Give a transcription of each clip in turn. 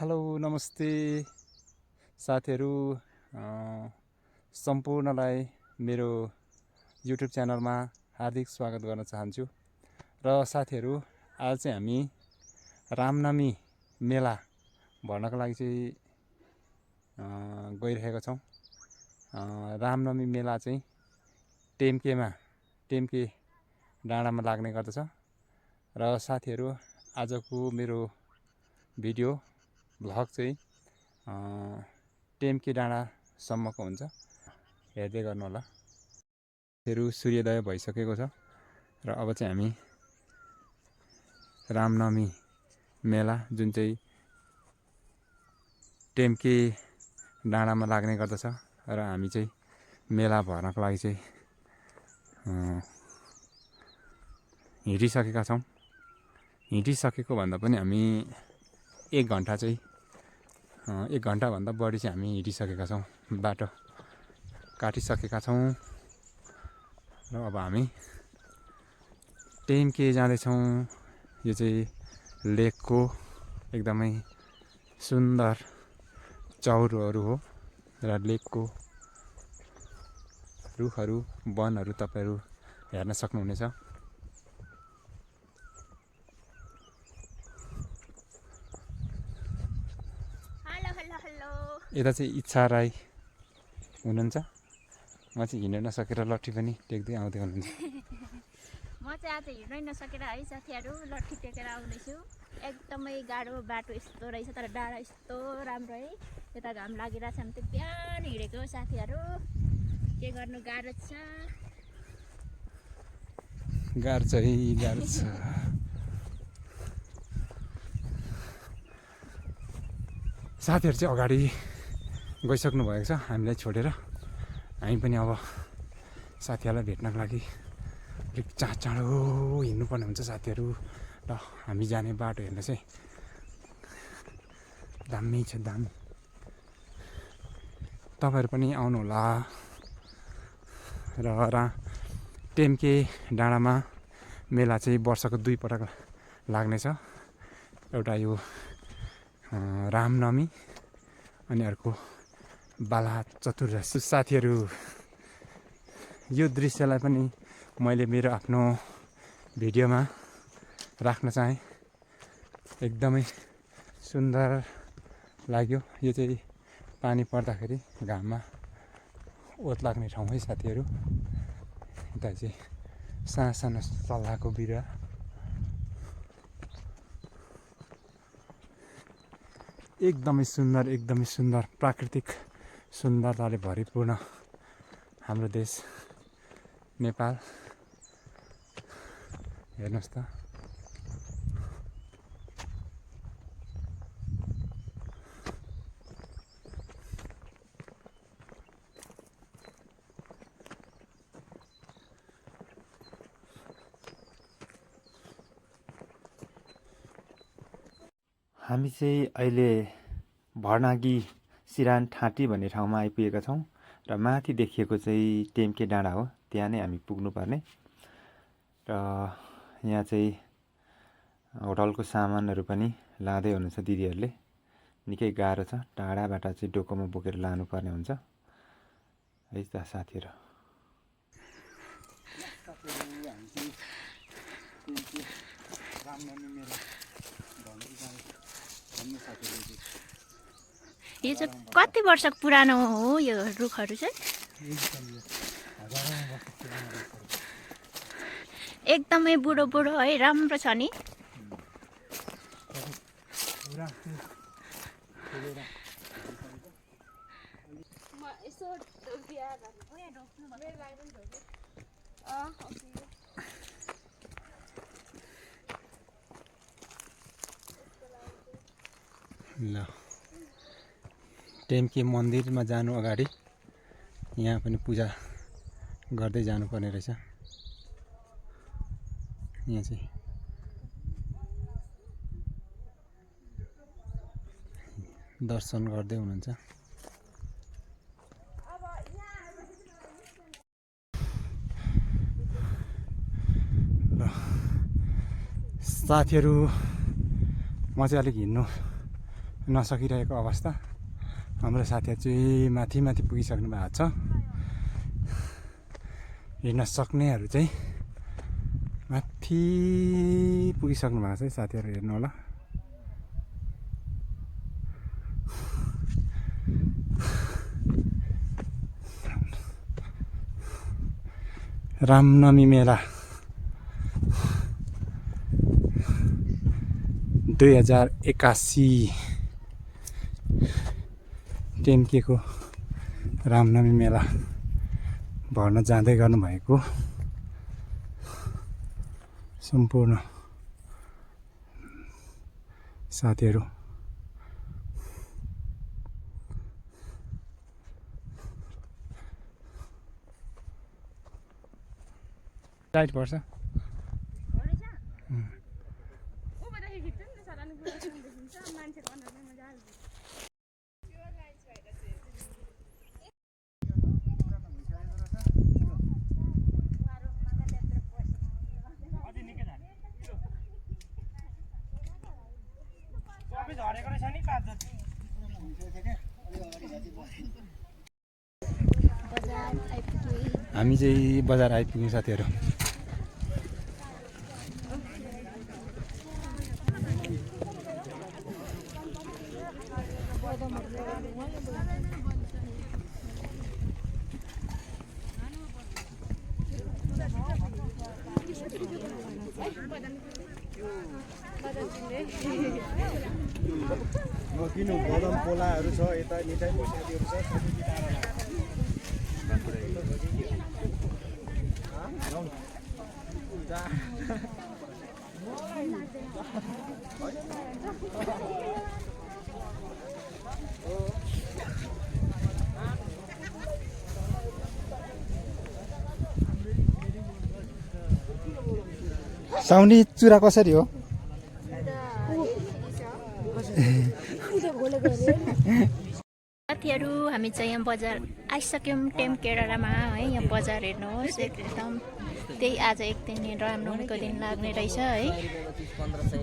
Hello नमस्ते साथीहरू, सम्पूर्णलाई मेरो युट्युब च्यानलमा हार्दिक स्वागत गर्न चाहन्छु। र साथीहरू, आज चाहिँ हामी रामनवमी मेला भर्नको लागि चाहिँ गइरहेका छौँ। रामनवमी मेला चाहिँ टेम्के डाँडामा लाग्ने गर्दछ। र साथीहरू, आजको मेरो भिडियो भ्लग चाहिँ टेम्के डाँडासम्मको हुन्छ, हेर्दै गर्नु होला। सूर्योदय भइसकेको छ र अब चाहिँ हामी रामनवमी मेला जुन चाहिँ टेम्के डाँडामा लाग्ने गर्दछ र हामी चाहिँ मेला भर्नको लागि चाहिँ हिँडिसकेका छौँ। हिँडिसकेको भन्दा पनि हामी 1 घन्टाभन्दा बढी चाहिँ हामी हिँडिसकेका छौँ, बाटो काटिसकेका छौँ। र अब हामी टेम्के जाँदैछौँ। यो चाहिँ लेकको एकदमै सुन्दर चौरहरू हो र लेकको रुखहरू वनहरू तपाईँहरू हेर्न सक्नुहुनेछ। यता चाहिँ इच्छा राई हुनुहुन्छ। म चाहिँ हिँड्न नसकेर लट्ठी पनि टेक्दै आउँदै हुनुहुन्छ। म चाहिँ आज हिँड्नै नसकेर है साथीहरू लट्ठी टेकेर आउँदैछु। एकदमै गाह्रो बाटो यस्तो रहेछ, तर डाँडा यस्तो राम्रो है। यता घाम लागिरहेछ भने चाहिँ बिहान हिँडेको साथीहरू, के गर्नु, गाह्रो छ। गाह्रो छ। साथीहरू चाहिँ अगाडि गइसक्नु भएको छ हामीलाई छोडेर। हामी पनि अब साथीहरूलाई भेट्नको लागि अलिक चाँडो हिँड्नुपर्ने हुन्छ साथीहरू। र हामी जाने बाटो हेर्न चाहिँ दामी छ, दामी। तपाईँहरू पनि आउनुहोला। र टेम्के डाँडामा मेला चाहिँ वर्षको 2 पटक लाग्नेछ। एउटा यो रामनवमी अनि अर्को बाला चतुर्दशी। साथीहरू, यो दृश्यलाई पनि मैले मेरो आफ्नो भिडियोमा राख्न चाहेँ। एकदमै सुन्दर लाग्यो। यो चाहिँ पानी पर्दाखेरि घाममा ओत लाग्ने ठाउँ है साथीहरू। यता चाहिँ सानो सल्लाहको बिरुवा। एकदमै सुन्दर प्राकृतिक सुन्दरताले भरिपूर्ण हाम्रो देश नेपाल। हेर्नुहोस् त। हामी चाहिँ अहिले भर्नागी सिरान ठाँटी भन्ने ठाउँमा आइपुगेका छौँ र माथि देखिएको चाहिँ टेम्के डाँडा हो। त्यहाँ नै हामी पुग्नुपर्ने। र यहाँ चाहिँ होटलको सामानहरू पनि लाँदै हुनुहुन्छ दिदीहरूले। निकै गाह्रो छ, टाढाबाट चाहिँ डोकोमा बोकेर लानुपर्ने हुन्छ है त साथीहरू। यो चाहिँ कति वर्ष पुरानो हो यो रुखहरू चाहिँ? एकदमै बुढो है, राम्रो छ नि। ल, टेम्के मन्दिरमा जानु अगाडि यहाँ पनि पूजा गर्दै जानुपर्ने रहेछ। यहाँ चाहिँ दर्शन गर्दै हुनुहुन्छ। ल साथीहरू, म चाहिँ अलिक हिँड्नु नसकिरहेको अवस्था। हाम्रो साथीहरू चाहिँ माथि माथि पुगिसक्नु भएको छ। हिँड्न सक्नेहरू चाहिँ माथि पुगिसक्नु भएको छ है साथीहरू, हेर्नु होला। रामनवमी मेला 2081 टेम्केको रामनवमी मेला भर्न जाँदै गर्नुभएको सम्पूर्ण साथीहरू लाइट पर्छ। हामी चाहिँ बजार आइपुग्यौँ साथीहरू। बदम पोलाहरू छ, यता मिठाई मसालीहरू छ। साउनी चुरा कसरी हो? साथीहरू हामी चाहिँ यहाँ बजार आइसक्यौँ टेम्केडामा है। यहाँ बजार हेर्नुहोस् एकदम त्यही आज एक दिन रामनवमीको दिन लाग्ने रहेछ है।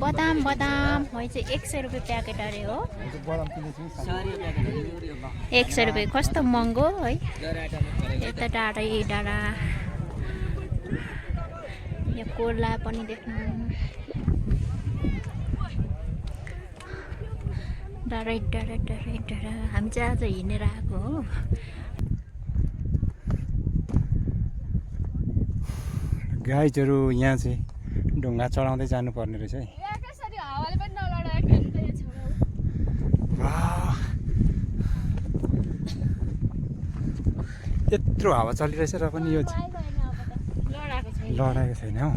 बदाम बदाम है चाहिँ 100 रुपियाँ प्याकेट अरे हो। 100 रुपियाँ कस्तो महँगो है। यता डाँडै डाँडा यहाँ कोला पनि देख्नु, डाँडै डाँडा डाँडै डाँडा। हामी चाहिँ आज हिँडेर आएको हो। गाइजहरू यहाँ चाहिँ ढुङ्गा चढाउँदै जानुपर्ने रहेछ है। यत्रो हावा चलिरहेछ र पनि यो लडाएको छैन हौ।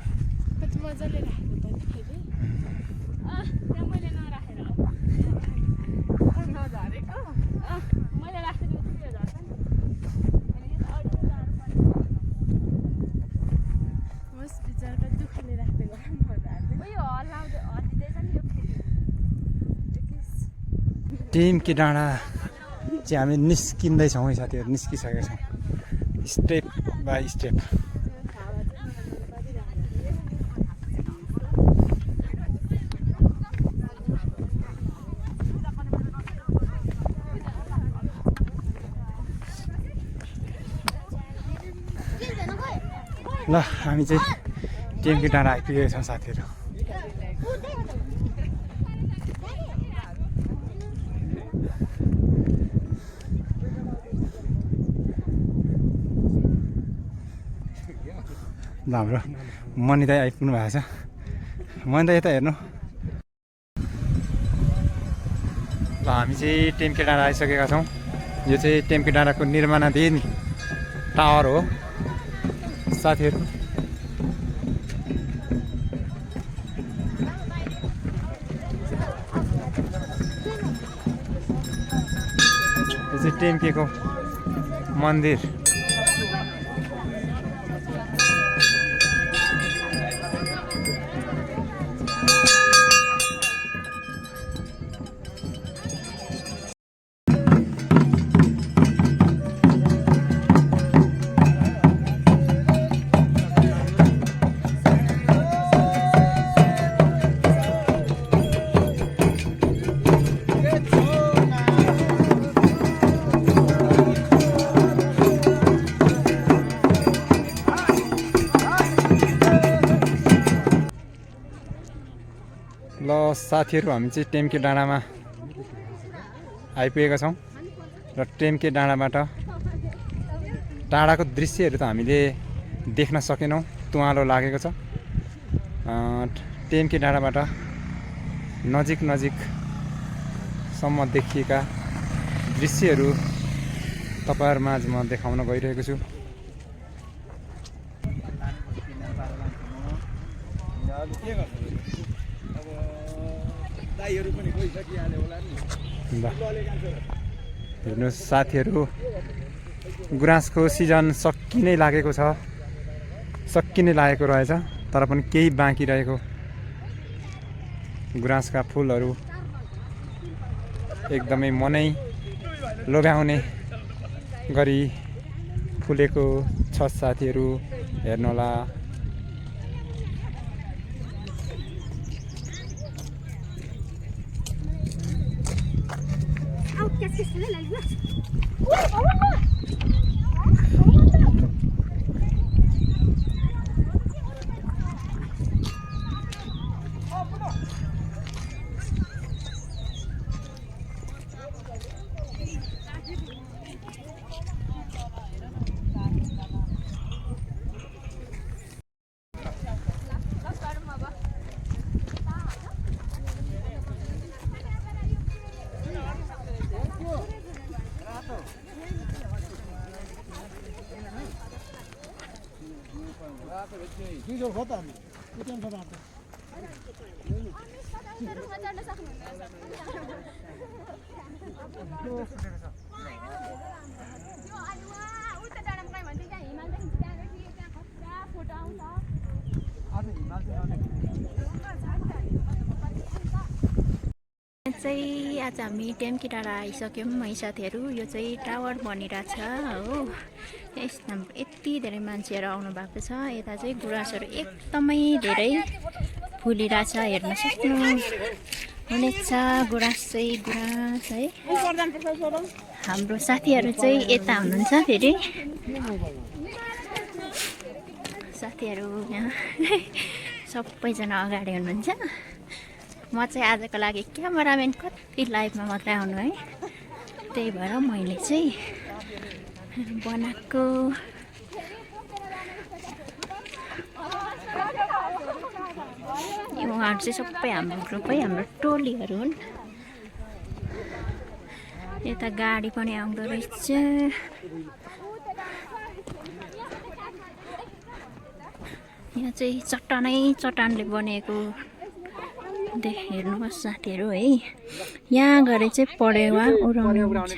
टेम्के डाँडा चाहिँ हामी निस्किँदैछौँ है साथीहरू, निस्किसकेका छौँ स्टेप बाई स्टेप। ल हामी चाहिँ टेम्के डाँडा आइपुगेका छौँ साथीहरू। ल हाम्रो मनी दाइ आइपुग्नु भएको छ। मनी दाइ यता हेर्नु। ल हामी चाहिँ टेम्के डाँडा आइसकेका छौँ। यो चाहिँ टेम्के डाँडाको निर्माणाधीन टावर हो साथीहरू। यो चाहिँ टेम्केको मन्दिर। साथीहरू हामी चाहिँ टेम्के डाँडामा आइपुगेका छौँ र टेम्के डाँडाबाट टाढाको दृश्यहरू त हामीले देख्न सकेनौँ, तुवालो लागेको छ। टेम्के डाँडाबाट नजिकसम्म देखिएका दृश्यहरू तपाईँहरू माझ म देखाउन गइरहेको छु। हेर्नुहोस् साथीहरू, गुराँसको सिजन सकिनै लागेको छ, सकिनै लागेको रहेछ, तर पनि केही बाँकी रहेको गुराँसका फुलहरू एकदमै मनै लोभ्याउने गरी फुलेको छ साथीहरू, हेर्नुहोला। चाहिँ आज हामी टेम्के डाँडा आइसक्यौँ है साथीहरू। यो चाहिँ टावर बनिरहेछ हो। यति धेरै मान्छेहरू आउनु भएको छ। यता चाहिँ गुराँसहरू एकदमै धेरै फुलिरहेछ, हेर्न सक्नुहुनेछ। गुराँस है। हाम्रो साथीहरू चाहिँ यता हुनुहुन्छ, फेरि साथीहरू यहाँ सबैजना अगाडि हुनुहुन्छ। म चाहिँ आजको लागि क्यामेराम्यान कति लाइभमा मात्रै आउनु है, त्यही भएर मैले चाहिँ बनाएको। उहाँहरू चाहिँ सबै हाम्रो ग्रुपै, हाम्रो टोलीहरू हुन्। यता गाडी पनि आउँदो रहेछ। यहाँ चाहिँ चट्टानले बनेको हेर्नुहोस् साथीहरू है। यहाँ गएर चाहिँ परेवा उडाउने हुन्छ।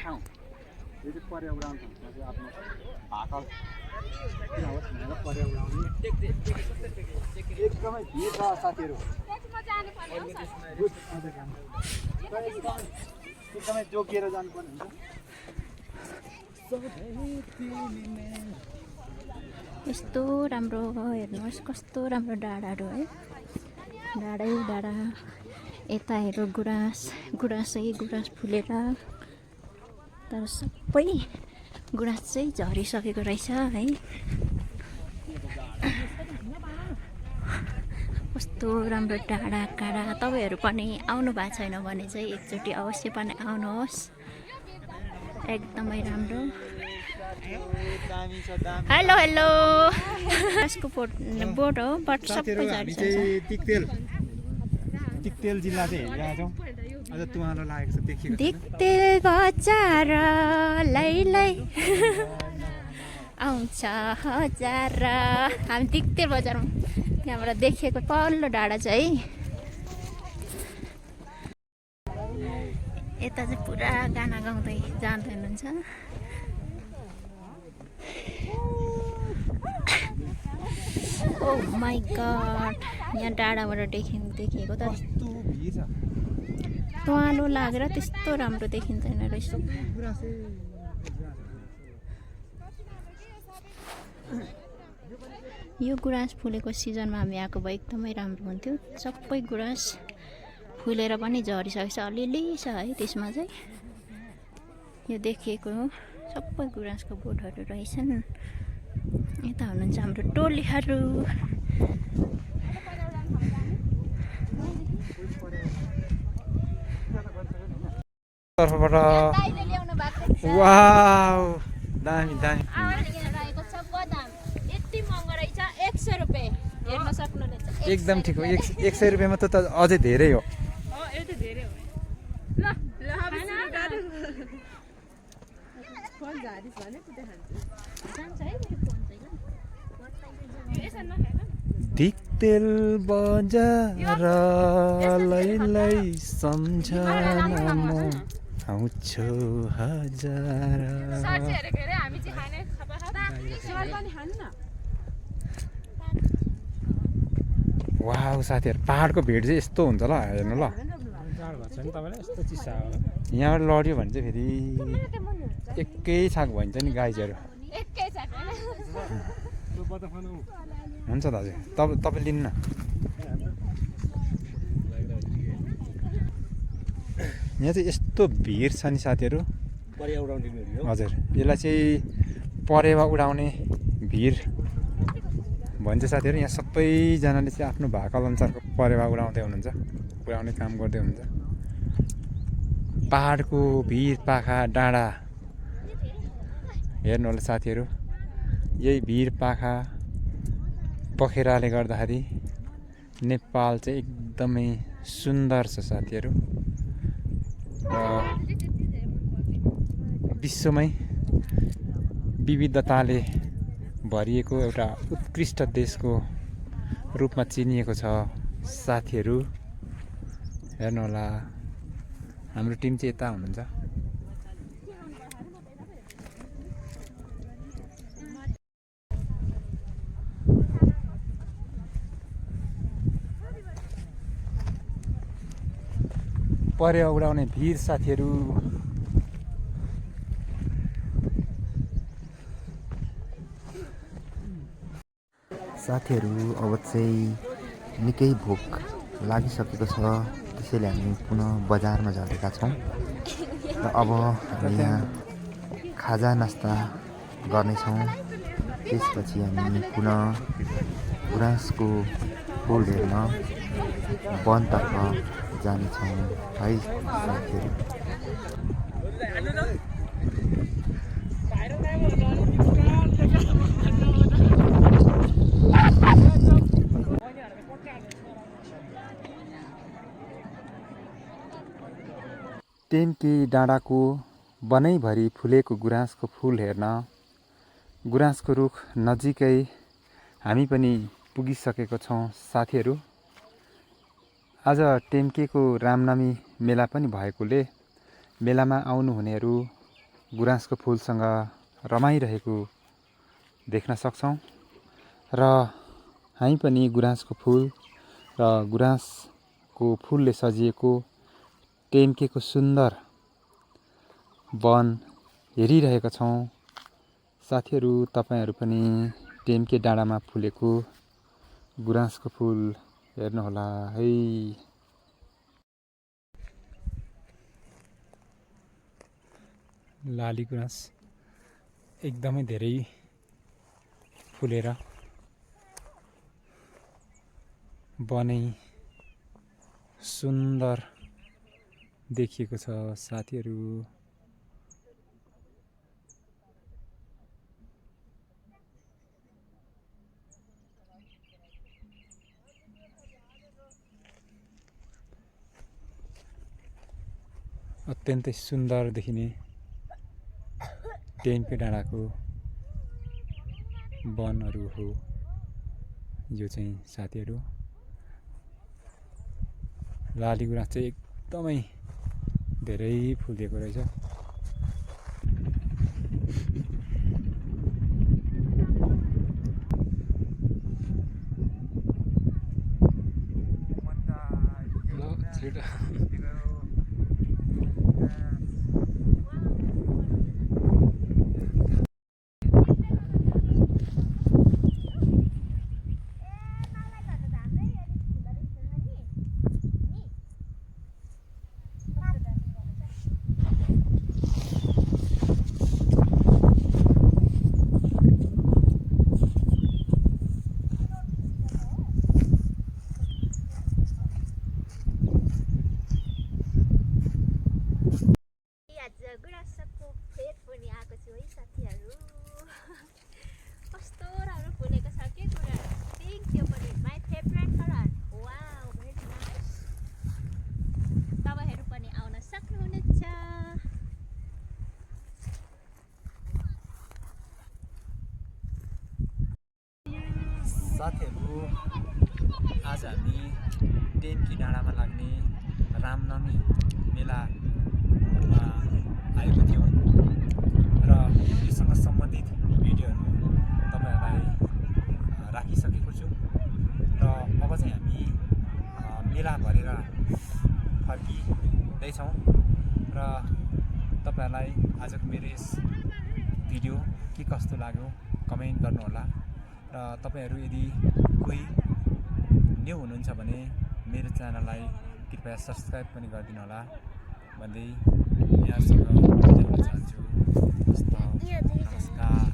यस्तो राम्रो हेर्नुहोस्, कस्तो राम्रो डाँडाहरू है। डाँडा यता हेर गुराँस फुलेर, तर सबै गुराँस चाहिँ झरिसकेको रहेछ है। कस्तो राम्रो डाँडा काँडा। तपाईँहरू पनि आउनु भएको छैन भने चाहिँ एकचोटि अवश्य पनि आउनुहोस्, एकदमै राम्रो। हेलो यसको बोट हो, बट सबै झरिसक्छ। टिकतेल जिल्ला चाहिँ हेरिरहेको छौँ। अझ तुवालो लागेको छ, देखिएको छ। दिक्तेल बजार लै आउँछ हजार। हामी दिक्तेल बजारमा त्यहाँबाट देखिएको पल्लो डाँडा छ है। यता चाहिँ पुरा गाना गाउँदै जाँदै हुनुहुन्छ। ओ माई गड, यहाँ डाँडाबाट देखिएको त तुवालो लागेर त्यस्तो राम्रो देखिँदैन रहेछ। यो गुराँस फुलेको सिजनमा हामी आएको भए एकदमै राम्रो हुन्थ्यो। सबै गुराँस फुलेर पनि झरिसकेको छ, अलिअलि छ है त्यसमा चाहिँ। यो देखिएको सबै गुराँसको बोटहरू रहेछन्। यता हुनुहुन्छ हाम्रो टोलीहरू। तर्फबाट दाइले ल्याउनु भएको रहेछ। वाउ दामी दामी आवाजले किन रहेको छ बदाम यति महँगो रहेछ 100 रुपियाँ हेर्न सक्नुहुनेछ एकदम ठिक हो 100 रुपियाँमा त अझै धेरै हो दिक्तेल बजार लैलै सम्झनामा आउँछु हजार वाउ साथीहरू पहाडको भिड चाहिँ यस्तो हुन्छ ल हेर्नु ल यहाँबाट लड्यो भने चाहिँ फेरि एकै छाक भन्छ नि गाइजहरू हुन्छ दाजु तपाईँ लिनु न यहाँ चाहिँ यस्तो भिड छ नि साथीहरू हजुर यसलाई चाहिँ परेवा उडाउने भिड भन्छ साथीहरू यहाँ सबैजनाले चाहिँ आफ्नो भाका अनुसारको परेवा उडाउँदै हुनुहुन्छ उडाउने काम गर्दै हुनुहुन्छ पहाडको भिर पाखा डाँडा हेर्नु होला साथीहरू यही भिर पाखा पखेराले गर्दाखेरि नेपाल चाहिँ एकदमै सुन्दर छ साथीहरू र विश्वमै विविधताले भरिएको एउटा उत्कृष्ट देशको रूपमा चिनिएको छ साथीहरू हेर्नु होला हाम्रो टिम चाहिँ यता हुनुहुन्छ परेवा उडाउने भिर साथीहरू साथीहरू अब चाहिँ निकै भोक लागिसकेको छ त्यसैले हामी पुनः बजारमा झरेका छौँ र अब हामी यहाँ खाजा नास्ता गर्नेछौँ त्यसपछि हामी पुनः गुराँसको फुल हेर्न वनतर्फ जानेछौँ है साथीहरू टेम्की डाँडाको बनैभरि फुलेको गुराँसको फुल हेर्न गुराँसको रुख नजिकै हामी पनि पुगिसकेको छौँ साथीहरू आज टेम्केको रामनवमी मेला पनि भएकोले मेलामा आउनुहुनेहरू गुराँसको फुलसँग रमाइरहेको देख्न सक्छौँ र हामी पनि गुराँसको फुल र गुराँसको फुलले सजिएको टेम्केको सुन्दर वन हेरिरहेका छौँ साथीहरू तपाईहरू पनि टेम्के डाँडामा फुलेको गुराँसको फुल हेर्नुहोला है लाली गुराँस एकदमै धेरै फुलेर बनै सुन्दर देखिएको छ साथीहरू अत्यन्तै सुन्दर देखिने टेम्के डाँडाको वनहरू हो यो चाहिँ साथीहरू लाली गुराँस चाहिँ एकदमै धेरै फुलेको रहेछ साथीहरू आज हामी टेम्की डाँडामा लाग्ने रामनवमी मेलामा आएको थियौँ र योसँग सम्बन्धित भिडियोहरू तपाईँहरूलाई राखिसकेको छु र अब चाहिँ हामी मेला भरेर फर्किँदैछौँ र तपाईँहरूलाई आजको मेरो यस भिडियो के कस्तो लाग्यो कमेन्ट गर्नुहोला र तपाईँहरू यदि कोही न्यू हुनुहुन्छ भने मेरो च्यानललाई कृपया सब्सक्राइब पनि गरिदिनु होला भन्दै यहाँसँग बिदा हुन चाहन्छु। नमस्कार।